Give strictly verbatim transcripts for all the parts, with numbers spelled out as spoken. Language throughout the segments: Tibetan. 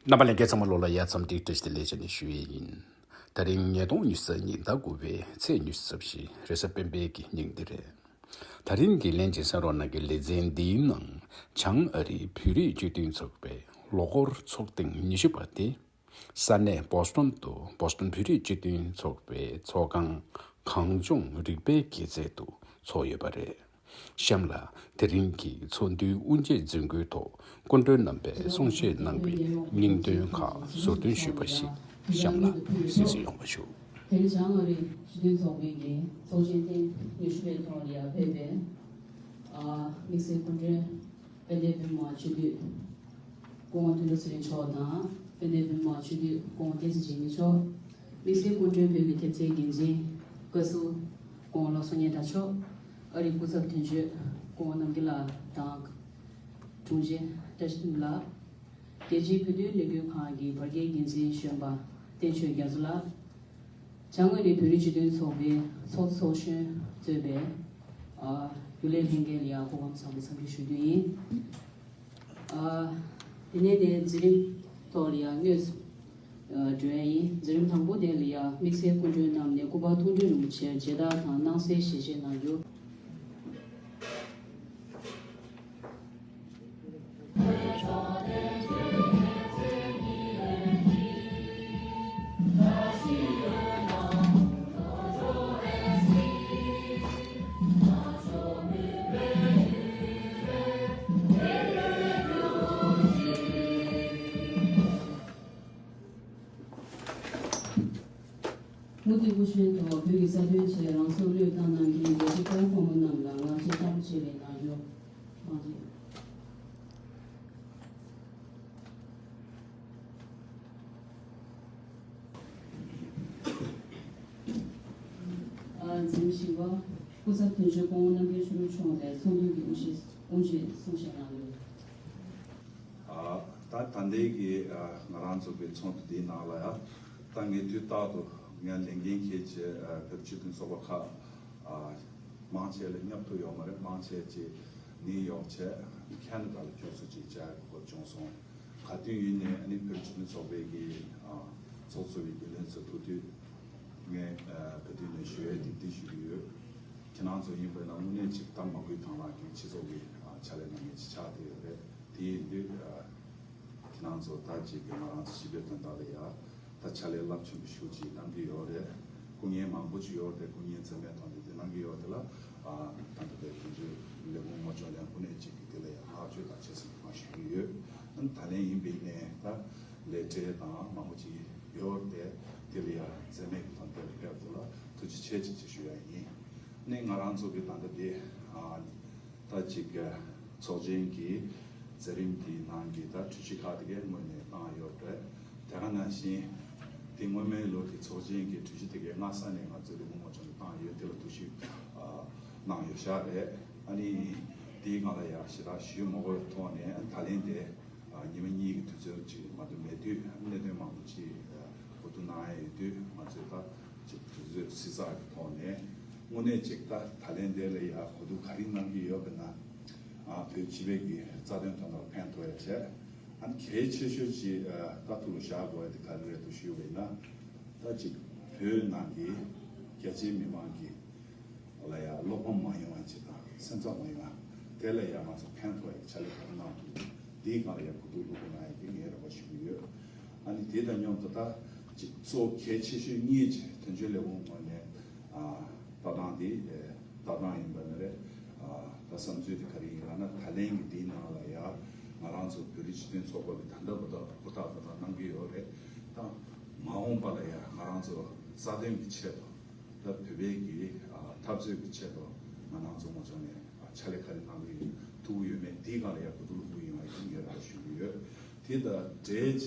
རྣམ་པ་ལྷན་རྒྱས་ཚང་མ་ལོ་ལ་ཡ་འཚམས་འདྲི་བཀྲ་ཤིས་བདེ་ལེགས་བྱས་ནས་ཞུ་ཡས་ཡིན། དེ་རིང་ཉིས་སྟོང་ཉི་ཤུ་རྩ་གཉིས་ཟླ་དགུ་པའི་ཚེས་ཉི་ཤུ་རྩ་བཞི་རེས་གཟའ་སྤེན་པའི་གི་ཉིན་འདི་རེད། དེ་རིང་གི་ལན་གཅིག་གསན་རོགས་གནང་གི། ལེ་ཚན་འདིའི་ནང་བྱང་ཨ་རིའི་བོད་རིགས་སྤྱི་མཐུན་ཚོགས་པའི་ལོ་འཁོར་ཚོགས་ཐེངས་ཉི་ཤུ་པ་དེ། ས་གནས་བོ་སི་ཊོན་དུ་བོ་སི་ཊོན་བོད་རིགས་སྤྱི་མཐུན་ཚོགས་པའི་ཚོགས་ཁང་གངས་ལྗོངས་རིག་པའི་དགྱེས་མཛོད་དུ་ཚོགས་ཡོད་པ་རེད། གཤམ་ལ་དེ་རིང་གི་ཚོགས་འདུའི་དབུ་འབྱེད་འཛིན་སྐུལ་ཐོག་སྐུ་མགྲོན་རྣམ་པས་གསུང་བཤད་གནང་བའི་སྙིང་དོན་ཁག་ཟུར་འདོན་ཞུས་པ་ཞིག་གཤམ་ལ་གསན་གཟིགས་ཡོང་བ་ཞུ། དེ་རིང་བྱང་ཨ་རིའི་སྤྱི་མཐུན་ཚོགས་པའི་གི་ཚོགས་ཆེན་ཐེངས་ཉི་ཤུ་པའི་ཐོག་ལ་ཡར་ཕེབས་པའི་ཨ་དམིགས་བསལ་སྐུ་མགྲོན། དཔལ་ལྡན་བོད་མི་མང་སྤྱི་འཐུས་སྐུ་ངོ་དོན་གྲུབ་ཚེ་རིང་མཆོག་དང་། དཔལ་ལྡན་བོད་མི་མང་སྤྱི་འཐུས་སྐུ་ངོ་བསྟན་འཛིན་འཇིགས་མེད་མཆོག་དམིགས་བསལ་སྐུ་མགྲོན་བོད་ཀྱི་ཐེབས་རྩའི་འགན་འཛིན་བཀའ་ཟུར་སྐུ་ངོ་བློ་བཟང་སྙན་གྲགས་མཆོག་ཨ་རིའི་སྐུ་ཚབ་དོན་གཅོད་སྐུ་ངོ་རྣམ་རྒྱལ་ལགས་དང་། དྲུང་ཆེ་བཀྲ་ཤིས་ལགས། རྒྱལ་སྤྱིའི་བོད་དོན་ལས་འགུལ་ཁང་གི་བར་བརྒལ་འགན་འཛིན་གཞོན་པ་བསྟན་ཆོས་རྒྱ་མཚོ་ལགས། བྱང་ཨ་རིའི་བོད་རིགས་སྤྱི་མཐུན་ཚོགས་པའི་ཚོགས་གཙོ་གཞོན་གཙོས་པའི་ཨ་རྒྱུན་ལས་ལྷན་རྒྱས་ལ་ཡང་སྐུ་ཁམས་བཟང་པོའི་འཚམས་འདྲི་ཞུ་རྒྱུ་ཡིན། ཨ་དེ་ནས་ནས་མཛད་རིམ་ཐོག་ལ་ཡང་དངོས་སུ་ཨ་འགྲོ་ཡ་ཡིན། མཛད་རིམ་དང་པོ་དེ་ལ་ཡང་དམིགས་བསལ་སྐུ་མགྲོན་རྣམས་ནས་སྐུ་པར་མཐོང་གྲོལ་རིན་པོ་ཆེར་མཇལ་དར་དང་སྣང་གསལ་ཞལ་བཞེས་གནང་རྒྱུ། མུ་མཐུད་སྐུ་མགྲོན་ཐོག་བོད་ཀྱི་རྩ་དོན་ཆེད་རང་སྲོག་བློས་བཏང་གནང་མཁན་རྒྱལ་གཅེས་དཔའ་བོ་ཕོ་མོ་རྣམས་ལ་ངག་བཅད་རྟག་བརྗེད་ལས་གནང་རྒྱུ། མང་ཆེ། འཛིན་ཞིང་པ་སྐུ་ཚབ་དོན་གཅོད་སྐུ་ངོ་རྣམ་རྒྱལ་ཆོས་སྒྲོན་མཆོག་ནས་ཚོགས་འདུའི་དབུ་འབྱེད་དབུ་འབྱེད་གསུང་བཤད་གནང་ཡོད། ཨ་ད་ད་ལྟའི་གི་ཨ་ང་རང་ཚོ་གི་ཚོགས་འདུ་འདིའི་ནང་ལ་ཡ་ད་ངས་དུས་རྟག་ཏུ་ངས་ལས་འགན་འཁྱེར་བྱས་ཨ་བོད་སྤྱི་མཐུན་ཚོགས་པ་ཁག་ཨ་མང་ཆེ་ལ་མཉམ་དུ་ཡོད་མ་རེད། མང་ཆེ་ཅིག་ནིའུ་ཡོག་བྱས་ཁེ་ན་ཌ་ལ་ཁྱོད་ཚོ་ཅིག་བཅར་དགོས་བྱུང་སོང་། ག་དུས་ཡིན་ནའི་ཨ་ནི་བོད་སྤྱི་མཐུན་ཚོགས་པའི་གི་ཨ་ཚོགས་གཙོ་བའི་རྒྱུན་ལས་ཚོ་ཐུག་དུས་ངས་ཨ་ག་དུས་ནས་ཞུ་ཡས་དེ་འདི་ཞུ་གི་ཡོད། ཁྱེད་རང་ཚོ་ཡིན་པ་ན་དངོས་གནས་ཅིག་ད་མ་བསྐུལ་དང་བླངས་ཀྱི་སྤྱི་ཚོགས་ཀྱི་ཨ་ཕྱག་ལས་གནང་མཁན་ཅིག་ཆགས་བསྡད་ཡོད་རེད། དེ་ཡིན་དུས་ཨ་ཁྱེད་རང་ཚོ་ད་ཅིག་གི་ང་རང་ཚོ་སྤྱི་པའི་དོན་དག་ལ་ཡ་ད་ཕྱག་ལས་རླབས་ཆེན་པོ་ཞེ་པོ་ཅིག་གནང་གི་ཡོད་རེད། སྐུ་ངལ་མང་པོ་ཅིག་ཡོད་རེད། སྐུ་ངལ་འཛེམས་མེད་ཐོག་ནས་དེ་གནང་གི་ཡོད་དེ་ལ་ཨ་ད་ལྟ་བའི་དོན་གཅོད་ལས་ཁུངས་དངོས་ཕྱོགས་ནས་དངོས་གནས་ཅིག་གི་དེ་ལ་ཡང་བསྔགས་བརྗོད་དང་བཅས་ཟིན་མ་ཞུ་གི་ཡོད། ཨ་ནི་ད་ལན་ཡིན་པའི་ནས་ད་ལས་བྲེལ་དང་མང་པོ་ཅིག་ཡོད་རེད། དེ་ལ་ཡང་འཛེམས་མེད་ཀྱི་ཐོག་དེ་ལ་ཕེབས་དེ་ལ་ཐུགས་རྗེ་ཆེ་ཅིག་ཅིག་ཞུ་ཡ་ཡིན། ནས་ང་རང་ཚོ་གི་ད་ལྟ་དེ་ཨ་ད་ཅིག་གི་ཚོགས་ཆེན་གྱི་མཛད་རིམ་གྱི་ནང་གི་ད་གྲོས་གཞི་ཁག་དེ་གའི་སྔོན་ནས་བཏང་ཡོད་རེད། དེ་ག་ནང་བཞིན་དེ་སྔོན་མའི་ལོ་གི་ཚོགས་ཆེན་གྱི་གྲོས་གཞི་དེ་གའི་སྔ་ས་ནས་ང་ཚོས་ལས་ཁུངས་དངོས་ཕྱོགས་ནས་བཏང་ཡོད། དེ་ལ་ཐུགས་ཞིབ་ཨ་གནང་ཡོད་ཤག་རེད། ཨ་ནི་དེའི་སྒང་ལ་ཡང་ཞེ་དྲག་ཞུ་མ་དགོས་ཐོག་ནས་ད་ལན་དེ་ཨ་ཉི་མ་གཉིས་ཀྱི་དུས་ཚོད་ཅིག་མ་གཏོགས་མེད་དུས་གནད་དོན་མང་པོ་ཅིག་གོ་བསྡུར་གནང་ཡ་ཡོད་དུས་ང་ཚོས་ད་ཅིག་དུས་ཚོད་བསྲི་ཚགས་ཀྱི་ཐོག་ནས་དངོས་གནས་ཅིག་ད་ད་ལན་དེ་ལ་ཡ་གོ་བསྡུར་ག་རེ་གནང་གི་ཡོད་པ་ན་ཨ་བོད་སྤྱི་པའི་གི་རྩ་དོན་དོན་དག་ཕན་ཐོགས་ཡ་བྱས། ཨ་ནི་གལ་ཆེ་ཤོས་ཅིག་ཨ་ད་ཐུགས་ལ་བཞག་དགོས་ཡ་དེ་ག་རེ་རེད་འདུག་ཞུས་པ་ཡིན་ན། ད་ཅིག་བོད་ནང་གི་རྒྱ་ཆེའི་མི་མང་གི་ལ་ཡ་བློ་ཕམ་མ་ཡོང་བ་ཅིག་དང་སེམས་འཚབ་མ་ཡོང་བ། དེ་ལ་ཡ་ང་ཚོ་ཕན་ཐོགས་ཡ་ཕྱག་ལས་ག་རེ་གནང་ཐུབ་ཀྱི་འདིའི་སྒང་ལ་ཡ་གོ་བསྡུར་ལྷུག་པོ་གནང་ཡ་གི་ངས་རེ་བ་ཞུ་གི་ཡོད། ཨ་ནི་དེ་དང་མཉམ་དུ་ད་ཅིག་གཙོ་གལ་ཆེ་ཤོས་གཉིས་ཅིག་དོན་གཅོད་ལས་ཁུངས་ངོས་ནས་ཨ་ལྟ་སྟངས་དེ་ལྟ་སྟངས་ཡིན་པ་ནི་རེད། ཨ་ད་བསམ་ཚུལ་དེ་ག་རེ་ཡིན་ལབ་ན་ད་ལན་གྱི་འདིའི་ནང་ལ་ཡ་ང་རང་ཚོ་བོད་རིགས་སྤྱི་མཐུན་ཚོགས་པ་གི་ད་ལྟ་བར་དུ་ཧུར་ཐག་ཧུར་ཐག་གནང་གི་ཡོད་རེད། ད་མ་འོངས་པ་ལ་ཡ་ང་རང་ཚོ་རྩ་དོན་གྱི་ཆེད་དུ། ད་བོད་པའི་གི་ཨ་འཐབ་རྩོད་ཀྱི་ཆེད་དུ་ང་རང་ཚོ་ངོ་ཚོ་ནས་ཨ་ཕྱག་ལས་ག་རེ་གནང་གི་ཡོད་ཐུབ་ཀྱི་ཡོད་མེད་དེའི་སྒང་ལ་ཡ་གོ་བསྡུར་ལྷུག་པོ་ཡོང་བ་ཡིན་ངས་རེ་བ་ཞུ་གི་ཡོད། དེ་དང་འབྲེལ་བྱས་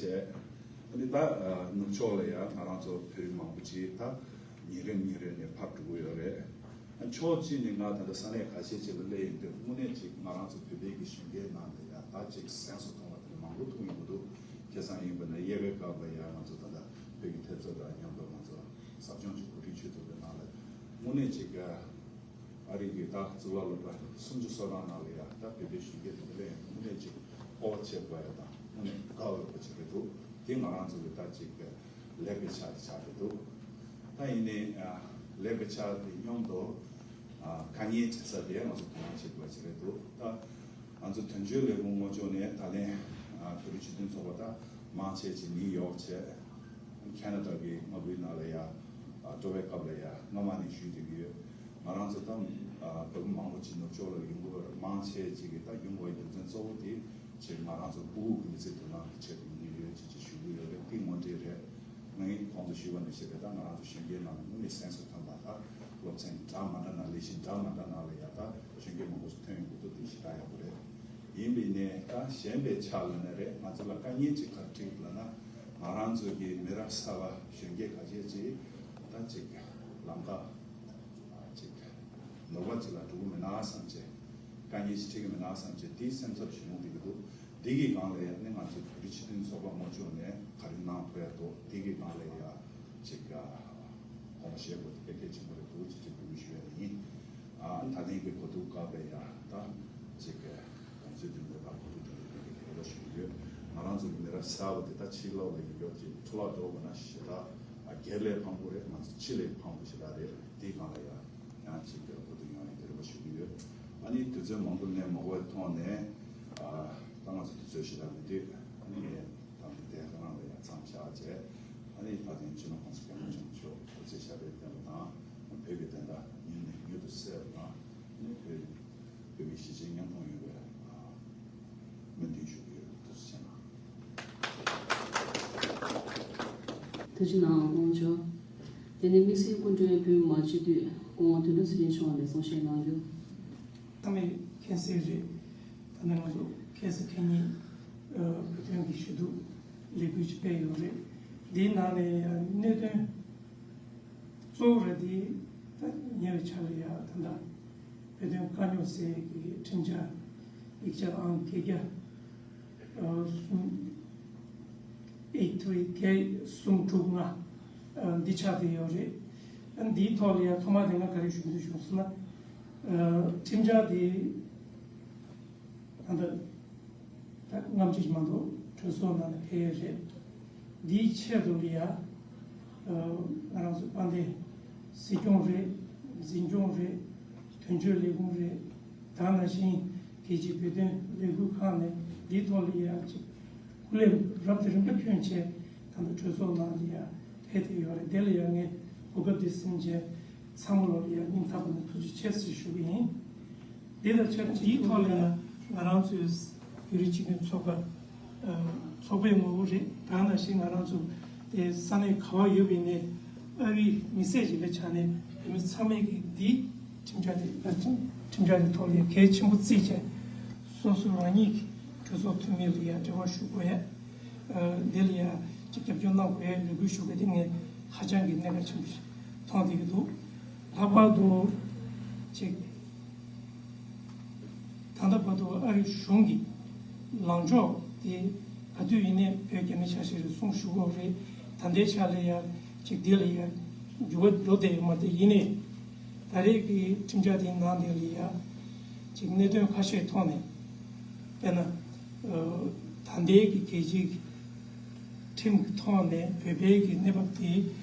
ཨ་ནི་ད་ཨ་ནུབ་ཕྱོགས་ལ་ཡ་ང་རང་ཚོ་བོད་རིགས་མང་པོ་ཅིག་ད་ཉིན་རེ་ཉིན་རེ་ནས་ཕར་འགྲོ་གི་ཡོད་རེད། ཨ་ཕྱོགས་གཅིག་ནས་ང་ད་ལྟ་ས་གནས་ཁ་ཤས་ཅིག་ལ་སླེབས་ཡོང་དུས་དངོས་གནས་ཅིག་ང་རང་ཚོ་བོད་པའི་གི་གཞོན་སྐྱེས་ནང་ལ་ཡ་ད་ཅིག་གཟེངས་སུ་ཐོན་པ་དེ་མང་པོ་མཐོང་ཡོང་གི་འདུག་ཁ་སང་ཡིན་པ་ན་དབྱར་ཁའི་སྐབས་ལ་ཡ་ང་ཚོ་ད་ལྟ་བོད་ཀྱི་ཐེབས་རྩ་དང་མཉམ་དུ་ང་ཚོ་ཟབ་སྦྱོང་ཅིག་གོ་སྒྲིག་བྱེད་ཐུབ་པའི་ནང་ལ་དངོས་གནས་ཅིག་ཨ་རི་གི་ད་གཙུག་ལག་སློབ་གྲྭ་སུམ་ཅུ་སོ་གྲངས་ནང་ལ་ཡ་ད་བོད་པའི་གཞོན་སྐྱེས་དེ་འདྲ་ཡང་དངོས་གནས་ཅིག་སྤོབས་པ་བྱེད་དགོས་ཡ་དང་དངོས་གནས་དགའ་འོས་པ་ཅིག་རེད་འདུག་དེ་ང་རང་ཚོ་གི་ད་ཅིག་ལེགས་པའི་ཆ་དེ་ཆགས་ཀྱི་འདུག་ད་ཡིན་ནའི་ལེགས་པའི་ཆ་དེ་མཉམ་དུ་དཀའ་ངལ་འཕྲད་ས་དེ་ང་ཚོ་དོ་སྣང་བྱེད་དགོས་ཀྱི་རེད་འདུག་ད་ང་ཚོ་དོན་གཅོད་ལས་ཁུངས་དངོས་ཕྱོགས་ནས་ད་ལན་བོད་རིགས་སྤྱི་མཐུན་ཚོགས་པ་ད་མང་ཆེ་ཅིག་ནིའུ་ཡོག་བྱས། ཁེ་ན་ཌ་གི་མངའ་ཁུལ་ནང་ལ་ཡ་འགྲོ་བའི་སྐབས་ལ་ཡ་སྔ་མ་ནས་ཞུས་བསྡད་ཀྱི་ཡོད། ང་རང་ཚོ་ད་བོད་མི་མང་པོ་ཅིག་ནུབ་ཕྱོགས་ལ་ཡོང་གི་ཡོད་རེད། མང་ཆེ་ཅིག་གིས་ད་ཡོང་དགོས་པའི་རྒྱུ་མཚན་གཙོ་བོ་དེ་ཅིག་ང་རང་ཚོ་ཕྲུ་གུ་གི་མི་ཚེ་དོན་དག་གི་ཆེད་དུ་ཡོང་གི་ཡོད་ཅེས་ཅིག་ཞུ་གི་ཡོད་རེད། དེ་དངོས་འབྲེལ་རེད། ང་གིས་གོང་དུ་ཞུས་པ་ནང་བཞིན་རེད། ད་ང་རང་ཚོ་གཞོན་སྐྱེས་ནང་ལ་དངོས་གནས་སེམས་སུ་ཐོན་པ་ད་སློབ་ཚན་འདྲ་མ་འདྲ་ནང་ལས་གཞི་འདྲ་མ་འདྲ་ནང་ལ་ཡ་ད་གཞོན་སྐྱེས་མང་པོ་ཞིག་ཐོན་ཡོང་གི་འདུག་དེ་ཞེ་དྲག་ཡག་པོ་རེད། ཡིན་པའི་ནས་ད་གཞན་པའི་ཆ་ལ་ནི་རེད། ང་ཚོ་ལ་དཀའ་ངལ་ཅིག་ག་རེ་འཕྲད་ཀྱི་ལབ་ན། ང་རང་ཚོ་གི་མི་རབས་གསར་པ་གཞོན་སྐྱེས་ཁ་ཤས་ཅིག་ད་ཅིག་ལམ་ཁ་ཅིག་ནོར་བ་ཅིག་ལ་འགྲོ་གི་མེད་ན་བསམ་བྱས། དཀའ་ངལ་ཅིག་འཕྲད་ཀྱི་མེད་ན་བསམ་བྱས་དེའི་སེམས་འཚབ་ཞིག་ཡོང་བསྡད་ཀྱི་འདུག་འདི་གི་སྒང་ལ་ཡང་ནི་ང་ཚོ་བོད་རིགས་སྤྱི་མཐུན་ཚོགས་པ་དངོས་ཕྱོགས་ནས་ག་རེ་གནང་ཐུབ་ཡ་འདུག་འདི་གི་སྒང་ལ་ཡང་ཅིག་དགོངས་པ་བཞེས་དགོས་དེ་དཔེ་གལ་ཆེན་པོ་རེད་འདུག་ཅེས་ཅིག་འབོད་སྐུལ་ཞུ་ཡ་ཡིན། ཨ་ད་ཐེངས་ཀྱི་གོ་བསྡུར་སྐབས་ལ་ཡང་ད་ཅིག་གི་དགོངས་ཚུལ་འདི་འདྲ་དང་གོ་བསྡུར་འདི་འདྲ་འགྲོ་གི་རེད་ལབ་ཞུ་གི་ཡོད། ང་རང་ཚོ་གི་མི་རབས་གསར་པ་དེ་ད་ཕྱི་ལོགས་ལ་ཡིན་རྒྱུ་ཅིག་འཕྲོ་བརླག་འགྲོ་དགོས་ན་ཞེ་དྲག་ཨ་སྒེར་ལ་ཕངས་པོ་རེད། ང་ཚོ་ཕྱི་ལ་ཕངས་པོ་ཞེ་དྲག་རེད། དེའི་སྒང་ལ་ཡང་ཡང་ཅིག་གི་གོ་བསྡུར་ཡོང་ཡ་དེ་རེད་པ་ཞུ་གི་ཡོད། ཨ་ནི་དུས་ཚོད་མང་པོ་ལེན་མ་དགོས་པའི་ཐོག་ནས་ཨ་ད་ང་ཚོ་དུས་ཚོད་ཞེ་དྲག་མི་འདུག་ཨ་ནི་ངས་ད་འདི་དེ་ཁ་རང་ལ་ཡང་མཚམས་བཞག་བྱས། ཨ་ནི་ད་ཐེངས་སྤྱི་ནོར་༸གོང་ས་༸སྐྱབས་མགོན་ཆེན་པོ་མཆོག་སྐུ་ཚེ་ཞབས་པད་བརྟན་པ་དང་བོད་ཀྱི་བདེན་མཐའ་མྱུར་ནས་མྱུར་དུ་གསལ་བ་དང་། ཨ་ནི་བོད་བོད་མི་གཞིས་བྱེས་མཉམ་མཐུན་ཡོང་བའི་སྨོན་འདུན་ཞུ་གི་ཡོད། ཐུགས་རྗེ་ཆེ་གནང་། ཐུགས་རྗེ་གནང་། དབང་ཆོག་དེ་ནས་དམིགས་བསལ་སྐུ་མགྲོན་བོད་མི་མང་སྤྱི་འཐུས་སྐུ་ངོ་དོན་གྲུབ་ཚེ་རིང་མཆོག་ནས་གསུང་བཤད་གནང་རྒྱུ། ཚང་མས་མཁྱེན་གསལ་རེད། ད་ནི་ང་ཚོ་ཁ་སང་ཁ་ཉིན་བོད་དོན་གྱི་ཞུ་གཏུག་ལས་འགུལ་ཅིག་སྤེལ་ཡོད་རེད། འདིའི་ནང་ནས་ཡང་གནད་དོན་གཙོ་བོ་རེད་དེ། ད་ཉེ་བའི་ཆར་ལ་ཡང་ད་ལྟ་བོད་དོན་དཀའ་རྙོག་སེལ་གྱི་ཁྲིམས་འཆར་ཡིག་ཆ་ཨང་བརྒྱད་བརྒྱ་གསུམ་eight three བརྒྱད་གསུམ་དྲུག་ལྔ་འདི་ཆགས་བསྡད་ཡོད་རེད། འདིའི་ཐོག་ལ་ཡང་ཐོག་མ་དེ་སྔ་ག་རེ་ཞུ་འདོད་བྱུང་ཟེར་ན། ཁྲིམས་འཆར་དེ་ད་ལྟ་ད་སྔ་མ་ཅིག་མ་གཏོགས་གྲོས་ཚོགས་ནང་ལ་ཕེབས་ཡས་རེད། འདིའི་ཆེད་དུ་ལ་ཡ་ང་རང་ཚོ་དཔལ་ལྡན་སྲིད་སྐྱོང་རེད། འཛིན་སྐྱོང་རེད། དོན་གཅོད་ལས་ཁུངས་རེད། ད་ནང་བཞིན་རྒྱལ་སྤྱིའི་བོད་དོན་ལས་འགུལ་ཁག་ནས་འདིའི་ཐོག་ལ་ཡ་ཅིག་སྐུ་ལས་རབ་དང་རིམ་པ་བསྐྱོན་བྱས་ད་ལྟ་གྲོས་ཚོགས་ནང་ལ་ཡ་ཕེབས་བསྡད་ཡོད་རེད། དེ་ལ་ཡ་ངས་གོ་སྐབས་འདི་ཟིན་བྱས་ཚང་མ་ལ་ཡ་སྙིང་ཐག་པ་ནས་ཐུགས་རྗེ་ཆེ་ཟེར་ཞུ་གི་ཡིན། དེ་དང་ཆབས་ཅིག་འདིའི་ཐོག་ལ་ཡ་ང་རང་ཚོའི་བོད་རིགས་སྤྱི་མཐུན་ཚོགས་པ་ཚོགས་པའི་ངོ་བོ་རེད། ད་ནང་བཞིན་ང་རང་ཚོ་དེ་ས་གནས་ག་བ་ཡོད་པའི་ནས་ཨ་རིའི་མི་སེར་ཞིག་ལ་ཆགས་ནས་བོད་མི་ཚང་མས་ཀྱི་འདི་ཁྲིམས་འཆར་དེ་ཁྲིམས་འཆར་དེ་ཐོག་ལ་གལ་ཆེན་པོ་བརྩིས་བྱས་སོ་སོ་རང་ཉིད་ཀྱི་གྲོས་ཚོགས་འཐུས་མི་ལ་ཡ་འབྲེལ་བ་ཞུ་དགོས་ཡ། འདི་ལ་ཡ་ཅིག་རྒྱབ་སྐྱོར་གནང་དགོས་ཡ་ལས་འགུལ་ཞུ་དགོས་དེ་ངས་ཧ་ཅང་གི་གནད་འགག་ཆེན་པོ་ཞིག་མཐོང་བསྡད་ཀྱི་འདུག་ལྷག་པར་དུ་ཅིག་ད་ལྟ་བར་དུ་ཨ་རི་གཞུང་གི་ལངས་ཕྱོགས་དེ་ག་དུས་ཡིན་ནའི་བོད་རྒྱ་མི་ཆ་ཤས་རེད་གསུང་ཞུ་གི་ཡོད་རེད། ད་ལྟའི་ཆ་ལ་ཡ་ཅིག་འདི་ལ་ཡ་འགྱུར་བ་འགྲོ་བསྡད་ཡོད་མ་རེད། ཡིན་ནའི་ད་རེས་ཀྱི་ཁྲིམས་འཆར་དེའི་ནང་དེ་ལ་ཡ་ཅིག་གནད་དོན་ཁ་ཤས་ཐོག་ནས་དཔེར་ན་ད་ལྟའི་གི་རྒྱལ་སྤྱིའི་ཁྲིམས་ཀྱི་ཐོག་ནས་བོད་པའི་གི་གནས་བབ་དེ་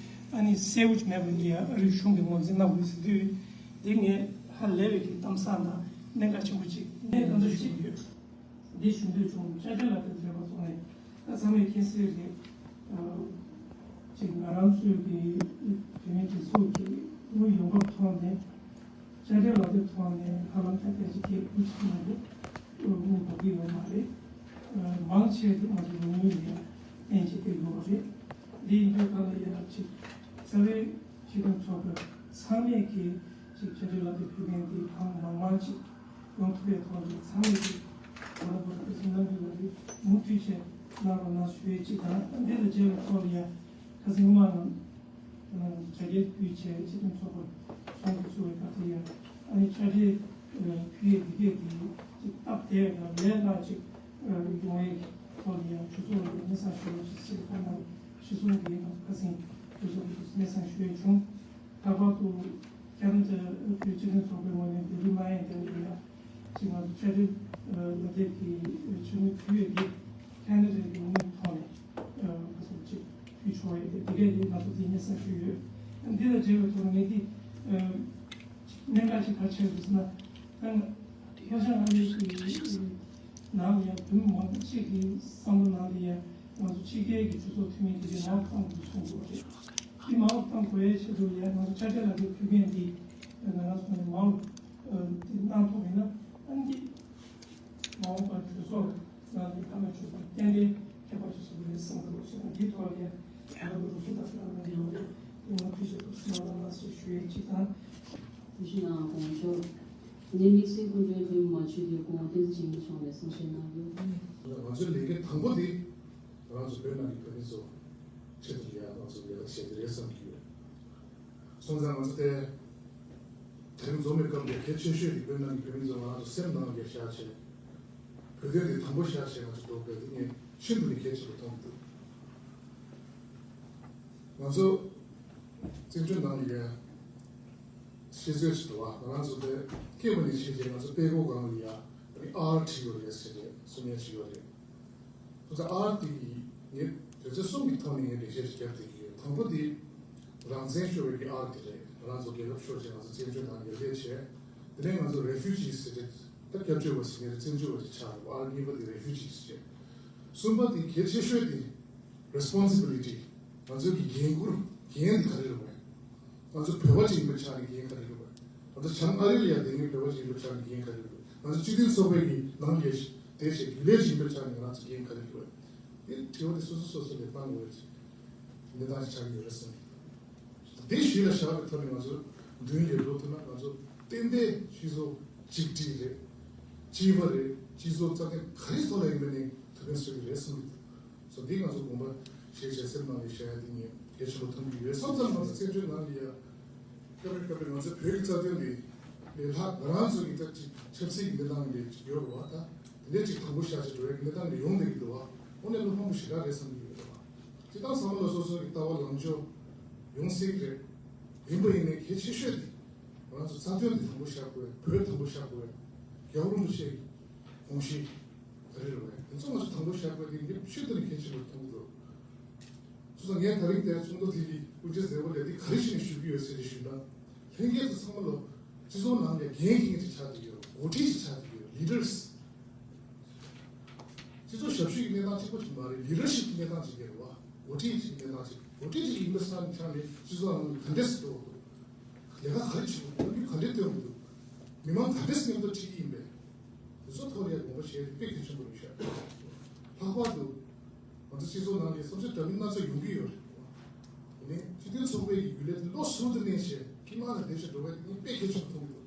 ཨ་ནི་གསལ་པོ་ཅིག་མེད་པ་འདི་ཡ་ཨ་རི་གཞུང་གིས་ངོས་འཛིན་གནང་དགོས་ཟེར་དུས། འདི་ངས་ཧ་ལས་པའི་གི་གཏམ་བཟང་དང་གནད་འགག་ཆེན་པོ་ཅིག་གནད་དོན་ཅིག་ཡོད། འདི་ཞུ་འདོད་བྱུང་། བཅའ་ཁྲིམས་ལ་དེ་འབྲེལ་བ་སོང་ནས་ད་ཚང་མས་མཁྱེན་གསལ་རེད། ཅིག་ང་རང་ཚོའི་གི་བོད་མིའི་སྒྲིག་འཛུགས་ཀྱི་དངུལ་ཡོང་འབབ་ཐོག་ནས་བཅའ་ཁྲིམས་ལ་དེ་ཐོག་ནས་ཧ་ལམ་ཐ་དད་ཅིག་གི་དགུ་ཅིག་མ་གཏོགས་དངུལ་འབབ་ཀྱི་ཡོད་མ་རེད། མང་ཆེ་དེ་ང་ཚོ་ལོ་ངོ་ལ་ཡང་བརྟེན་བྱས་བསྡད་ཡོད་རེད། འདི་ཡིན་དུས་ག་ལ་ཡང་ཅིག་རྩ་བའི་སྤྱི་མཐུན་ཚོགས་པ་ཚང་མས་ཀྱི་ཅིག་བཅའ་ཁྲིམས་ལག་བསྟར་ཕུལ་མཁན་དེ་གང་མང་མང་ཅིག་ཡོང་ཐུབ་པའི་ཐོག་ནས་ཚང་མས་ཀྱི་དགོངས་པ་ཁུར་སེམས་གནང་གི་ཡོད་རེད། མུ་མཐུད་བྱས་གནང་རོགས་གནང་ཞུ་ཡས་ཅིག་དང་། འདི་དང་འབྲེལ་བའི་ཐོག་ལ་ཡང་ཁ་སང་ཉི་མ་ནང་དྲ་རྒྱའི་བརྒྱུད་བྱས་སྤྱི་མཐུན་ཚོགས་པ་ཚོགས་འདུ་ཚུགས་པའི་སྐབས་དེ་ཡང་ཨ་ནི་དྲ་རྒྱའི་ཕུལ་ཡས་འདི་གས་དེ་ཅིག་སྟབས་བདེ་བའི་ངང་ལས་སླ་ཅིག་ཡོང་བའི་ཐོག་ནས་ཡང་གྲོས་ཚོགས་ལ་སྙན་སེང་ཞུ་བ་ཞིག་ཟེར་ཁོང་རྣམས་གཞི་བཟུང་གིས་ང་ཚོ་ཁ་སང་གྲོས་ཚོགས་ཀྱི་སྙན་སེང་ཞུ་ཡས་བྱུང་། ལྷག་པར་དུ་ཁེ་ན་ཌ་བོད་སྤྱི་མཐུན་ཚོགས་པའི་ངོས་ནས་འདི་རིགས་མ་ཡིན་དེ་ལ་ཡང་ཅིག་ང་ཚོ་བཅའ་ཁྲིམས་ལག་དེབ་ཀྱི་ཕྱི་ནུས་ཕུལ་ཡས་འདི་ཁེ་ན་ཌའི་ངོས་ཐོག་ནས་ དེ་གས་ཡིན་ང་ཚོ་དེ་ཉེ་ས་ཞུས་ཡོད། འདི་དང་འབྲེལ་བའི་ཐོག་ངས་འདི་གནད་འགག་ཅིག་ག་རེ་ཆགས་ཡོད་ཟེར་ན། ལྷོ་བྱང་ཨ་མེ་རི་ཀའི་ནང་ལ་ཡང་བོད་མི་མང་པོ་གཅིག་གི་བསམ་བློ་ནང་ལ་ཡང་ང་ཚོ་ཕྱི་རྒྱལ་གྱི་གྲོས་ཚོགས་འཐུས་མི་དེ་གའི་མང་གཙང་དུ་གསུང་དགོས་རེད། འདི་མང་གཙང་དགོས་ཡའི་ཆེད་དུ་ཡང་ང་ཚོ་ཅ་ཅ་ལག་འདི་ཕུལ་མཁན་འདི་ང་རང་ཚོ་ནས་མང་འདི་གནང་ཐུབ་ཡིན་ན་ཨ་འདི་མ་འོངས་པར་གྲོས་ཚོགས་ནང་གི་ཕ་མ་ཆོས་ཚོགས་ཏན་ཏན་ཁྱད་པར་ཆེ་ཞིག་རེད་བསམ་གི་འདུག་ཅེས་དང་འདིའི་ཐོག་ལ་ཡང་ང་ཚོ་རུ་ཁྱི་དང་ཁྱི་དང་འདི་ཡོད་རེད། དེ་ང་ཕུལ་བྱེད་ཐུབ་སོང་ལ་མ་ཟེར་ཞུ་ཡས་གཅིག་དང་། དེ་བཞིན་ཡང་དགོངས་ཞུ། ངས་དམིགས་བསལ་སྐུ་མགྲོན་བོད་མི་མང་སྤྱི་འཐུས་སྐུ་ངོ་བསྟན་འཛིན་ཆོས་འཕེལ་མཆོག་ནས་གསུང་བཤད་གནང་རྒྱུ། ང་ཚོའི་ལས་འགན་དང་པོ་དེ་ང་ཚོ་བོད་ནང་གི་བོད་མི་ཚོ་ཆེད་དུ་ཡ་ང་ཚོ་ལས་ཀ་བྱེད་ཀྱི་རེད་བསམ་གྱི་ཡོད། སོང་ཙང་ང་ཚོ་དེ་དེ་རིང་འཛོམས་པའི་སྐབས་དེ་གལ་ཆེ་ཤོས་དེ་བོད་ནང་གི་བོད་མི་ཚོ་ང་ཚོ་སེམས་ནང་ལ་བཞག་བྱས། བོད་དོན་དེ་དང་པོ་བཞག་བྱས་ང་ཚོ་འགྲོ་དགོས་དེ་ངས་ཤིན་ཏུ་ནས་གལ་ཆེན་པོ་མཐོང་གི་འདུག་ང་ཚོ་བཙན་བྱོལ་ནང་ལ་ཡ་ཤེས་ཚོད་ཅིག་འདུག་བ། ང་རང་ཚོ་དེ་སྐྱེས་པ་ནས་ཤེས་བྱས་ང་ཚོ་དཔྲལ་ཀོ་སྒང་ལ་ཡ་ཨ་ནི་ཨར་བྲིས་ཡོད་རེད་ཟེར་ཏེ་གསུང་ཡ་ཅིག་ཡོད་རེད། ཁོ་ཚོ་ཨར་དེ་གི་ངས་དོན་ཚན་གསུམ་གྱི་ཐོག་ནས་ངས་འགྲེལ་བཤད་ཅིག་བརྒྱབ་བསྡད་ཀྱི་ཡོད། དང་པོ་དེ་རང་བཙན་ཤོར་བའི་གི་ཨར་དེ་རེད། ང་རང་ཚོ་རྒྱལ་ཁབ་ཤོར་བྱས་ང་ཚོ་བཙན་བྱོལ་ནང་ལ་སླེབས་བྱས། དེ་ནས་ང་ཚོ་རེ་ཕུ་ཇིས་ཟེར་ཏེ་ད་སྐྱབས་བཅོལ་བ་ཟེར་ནས་བཙན་བྱོལ་བ་ཅིག་ཆགས་འདུག་ཨར་གཉིས་པ་དེ་རེ་ཕུ་ཇིས་ཟེར། གསུམ་པ་དེ་གལ་ཆེ་ཤོས་དེ་རེ་སི་པོན་སི་བི་ལི་ཊི། ང་ཚོའི་གི་འགན་ཁུར་འགན་དེ་ག་རེ་རེད་བས། ང་ཚོ་བོད་པ་ཅིག་ཡིན་པའི་ཆ་ནས་འགན་ག་རེ་རེད་བས། ང་ཚོ་བྱང་ཨ་རི་ལ་ཡ་བསྡད་མཁན་བོད་པ་ཅིག་ཡིན་པའི་ཆ་ནས་འགན་ག་རེ་རེད་བས། ང་ཚོ་སྤྱི་མཐུན་ཚོགས་པའི་གི་ནང་ལ་ཡ་བསྡད་བྱས་རྒྱུན་ལས་ཅིག་ཡིན་པའི་ཆ་ནས་ང་རང་ཚོ་འགན་ག་རེ་རེད་བས། དེ་དྲི་བ་དེ་སོ་སོ་སོ་སོ་ལ་བཏང་དགོས་ཀྱི་གནས་སྟངས་ཤིག་ཆགས་ཀྱི་ཡོད་རེད་བསམ་གྱི་འདུག་དེ་གཞི་ལ་བཞག་པའི་ཐོག་ནས་ང་ཚོ་མདུན་ལ་འགྲོ་ཐུབ་ན་ང་ཚོ་ཏན་ཏན་སྤྱི་ཚོགས་གཅིག་སྒྲིལ་རེད། གཅིག་པ་རེད། སྤྱི་ཚོགས་རྩ་འགེངས་ག་རེ་ཐོག་ལ་ཡིན་པ་ནས་ཐུགས་ཕན་གསོས་ཀྱི་རེད་བསམ་གྱི་འདུག་སོ་འདི་ང་ཚོ་དགོངས་པ་བཞེས་བྱས་སེམས་ནང་ལ་བཞག་ཡ་དེ་ངས་གལ་ཆེན་པོ་མཐོང་གི་ཡོད། སོང་ཙང་ང་ཚོ་བཙན་བྱོལ་ནང་ལ་ཡ་སྐབས་རེ་སྐབས་རེ་ང་ཚོའི་བོད་ཀྱི་རྩ་དོན་ལས་ལས་ལྷག་ང་རང་ཚོ་གི་ད་ཅིག་ཆབ་སྲིད་ཀྱི་གནས་སྟངས་ལས་ཅིག་ཡོད་རེད་བ། ད་དེ་འདྲས་ཅིག་དང་པོ་བཞག་བྱས་འགྲོ་ཡ་གི་གནས་སྟངས་ལས་ཡོང་བསྡད་ཀྱི་འདུག་བ། དངོས་གནས་བློ་ཕམ་པོ་ཞེ་དྲག་རེད་བསམ་གྱི་ཡོད་རེད་བ། སྤྱིར་བཏང་ཚང་མ་ལ་སོ་སོ་གི་ལྟ་བ་ལངས་ཕྱོགས་ཡོང་སྲིད་ཀྱི་རེད། ཡིན་པ་ཡིན་ནའི་གལ་ཆེ་ཤོས་དེ་ང་ཚོ་རྩ་དོན་དེ་དང་པོ་བཞག་དགོས། བོད་དང་པོ་བཞག་དགོས། རྒྱལ་བ་རིན་པོ་ཆེ་གི་དགོངས་གཞི་ག་རེ་རེད་བས། དེ་ཚོ་ང་ཚོ་དང་པོ་བཞག་དགོས་དེ་ངས་ཤིན་ཏུ་ནས་གལ་ཆེན་པོ་མཐོང་གི་འདུག་སོ་སོ་ངས་ད་རིང་དེར་ཚོགས་འདུ་དེ་གི་དབུ་འབྱེད་མཛད་སྒོ་ལས་དེ་ག་རེ་བྱས་ནས་ཞུ་གི་ཡོད་ཟེར་ཏེ་ཞུས་ན། ལྷན་རྒྱས་ཚོ་ཚང་མ་ལོ་སྤྱི་ཚོགས་ནང་ལ་འགན་འཁྱེར་མཁན་ཅིག་ཆགས་བསྡད་ཡོད། འགོ་ཁྲིད་ཅིག་ཆགས་བསྡད་ཡོད། ལི་ཌར་སི། སྤྱི་ཚོགས་ཞབས་ཞུའི་གནས་སྟངས་གཅིག་པོ་ཅིག་མ་རེད། ལི་ཌར་ཤིབ་ཀྱི་གནས་སྟངས་ཅིག་རེད་བ། འགོ་ཁྲིད་ཅིག་གི་གནས་སྟངས་ཅིག་འགོ་ཁྲིད་ཅིག་ཡིན་པའི་ས་ནས་ཆགས་ནས་སྤྱི་ཚོགས་ནང་ག་འདྲས་སེ་འགྲོ་དགོས། ལས་ཀ་ག་རེ་བྱེད་དགོས། གོ་སྒྲིག་ག་འདྲས་སྟོན་དགོས་འདུག་མི་མང་ག་འདྲས་སེ་མཉམ་དུ་ཁྲིད་ཀྱི་ཡིན་པས། དེ་ཚོ་ཐོག་ལ་ཡང་དགོངས་པ་བཞེས་དཔེ་གལ་ཆེན་པོ་རེད་ཤག་ལྷག་པར་དུ་ང་ཚོ་སྤྱི་ཚོགས་ནང་ལ་བསམ་ཚུལ་འདྲ་མིན་སྣ་ཚོགས་ཡོང་གི་ཡོད་རེད། ཡིན་ནའི་སྤྱི་མཐུན་ཚོགས་པའི་རྒྱུན་ལས་དེ་བློ་གསར་དུ་གནས་བྱས་དཀྱིལ་མ་ལ་བསྡད་བྱས་འགྲོ་བ་དེ་ནི་དཔེ་གལ་ཆེན་པོ་མཐོང་གི་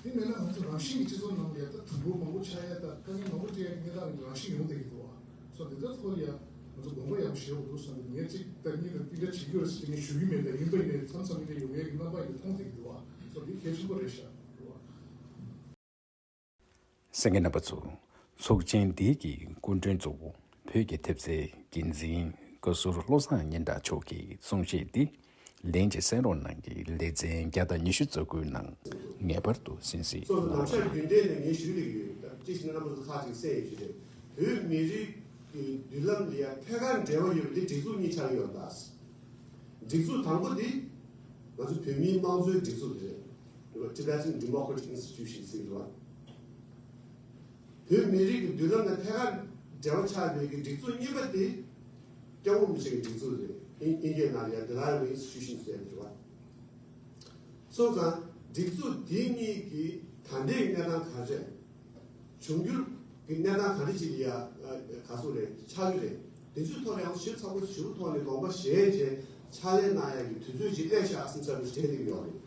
འདུག་དེ་མེད་ན་ང་ཚོ་རང་བཞིན་གྱི་སྤྱི་ཚོགས་ནང་ལ་ཡ་ད་དུམ་བུ་མང་པོ་ཆགས་ཡ་ད་དཀའ་ངལ་མང་པོ་འཕྲད་ཡ་གི་གནས་སྟངས་རང་བཞིན་ཡོང་བསྡད་ཀྱི་འདུག་བ། སོ་འདི་ལྟར་ཐོག་ལ་ཡ་ང་ཚོ་དགོངས་པ་ཡག་པོ་བཞེས་དགོས་འདུག་བསམ་པའི་ངས་གཅིག་ད་གཉིས་ལ་འདི་འདྲ་བྱེད་ཀྱི་ཡོད་རེད་ཟེར་ནས་ཞུ་གི་མེད། ད་ཡིན་པ་ཡིན་ནའི་མཚམས་མཚམས་འདི་འདྲ་ཡོང་ཡ་གི་རྣམ་པ་ཡིན་ནའི་མཐོང་བསྡད་ཀྱི་འདུག་བ། སོ་འདི་གལ་ཆེན་པོ་རེད་ཤག་འདུག་བ། གསན་མཁན་རྣམ་པ་ཚོ། ཚོགས་ཆེན་འདི་གི་སྐུ་མགྲོན་གཙོ་བོ་བོད་ཀྱི་ཐེབས་རྩའི་འགན་འཛིན་བཀའ་ཟུར་བློ་བཟང་སྙན་གྲགས་མཆོག་གི་གསུང་བཤད་འདི་ལན་གྱིས་གསན་རོགས་གནང་གི་ལེ་ཚན་བརྒྱ་དང་ཉི་ཤུ་རྩ་དགུའི་ནང་ངེས་པར་དུ་གསན་གཟིགས་གནང་རོགས། སོ་སོ་ནམ་ཞག་རྒྱུན་ལྡན་ནས་ངས་ཞུ་ལེགས་ཡོད། ཅི་ཞིག་ན་རྣམ་པ་ཚོ་ཁག་ཅིག་གསན་ཡོད་ཞུ་རེད། བོད་མི་རིགས་ཀྱི་མདུན་ལམ་ལ་ཡ་ཐད་ཀར་འབྲེལ་བ་ཡོད་པ་འདི་སྒྲིག་འཛུགས་གཉིས་ཆགས་ཡོད་པ། སྒྲིག་འཛུགས་དང་པོ་འདི་ང་ཚོ་བོད་མིའི་དམངས་གཙོའི་སྒྲིག་འཛུགས་དེ་རེད། Tibetan Democratic Institution ཟེར་གྱི་འདུག་བ། བོད་མི་རིགས་ཀྱི་མདུན་ལམ་དང་ཐད་ཀར་འབྲེལ་བ་ཆགས་པའི་གི་སྒྲིག་འཛུགས་གཉིས་པ་དེ་སྐྱབས་མགོན་རིན་པོ་ཆེ་གི་སྒྲིག་འཛུགས་རེད། ཨིན་ཨིན་སྐད་ནང་ལ་ཡང་The Dalai Institution ཟེར་གྱི་འདུག་བ། སོང་ཙང་སྒྲིག་འཛུགས་འདི་གཉིས་ཀྱི་ད་ལྟའི་གནས་སྟངས་ག་རེ་རེད། འབྱུང་འགྱུར་གྱི་གནས་སྟངས་ག་རེ་ཅིག་ལ་ཡ་ག་ཚོད་རེད་ཆགས་ཀྱི་རེད། དེ་ཚོའི་ཐོག་ལ་ཡང་ཞིབ་ཚགས་པོ་ཞིབ་པོ་ཐོག་ནས་དགོངས་པ་བཞེས་བྱས་ཕྱག་ལས་གནང་ཡ་གི་དུས་ཚོད་ཅིག་སླེབས་ཤག་བསམ་འཆར་དེ་དྲན་གྱི་ཡོད་རེད།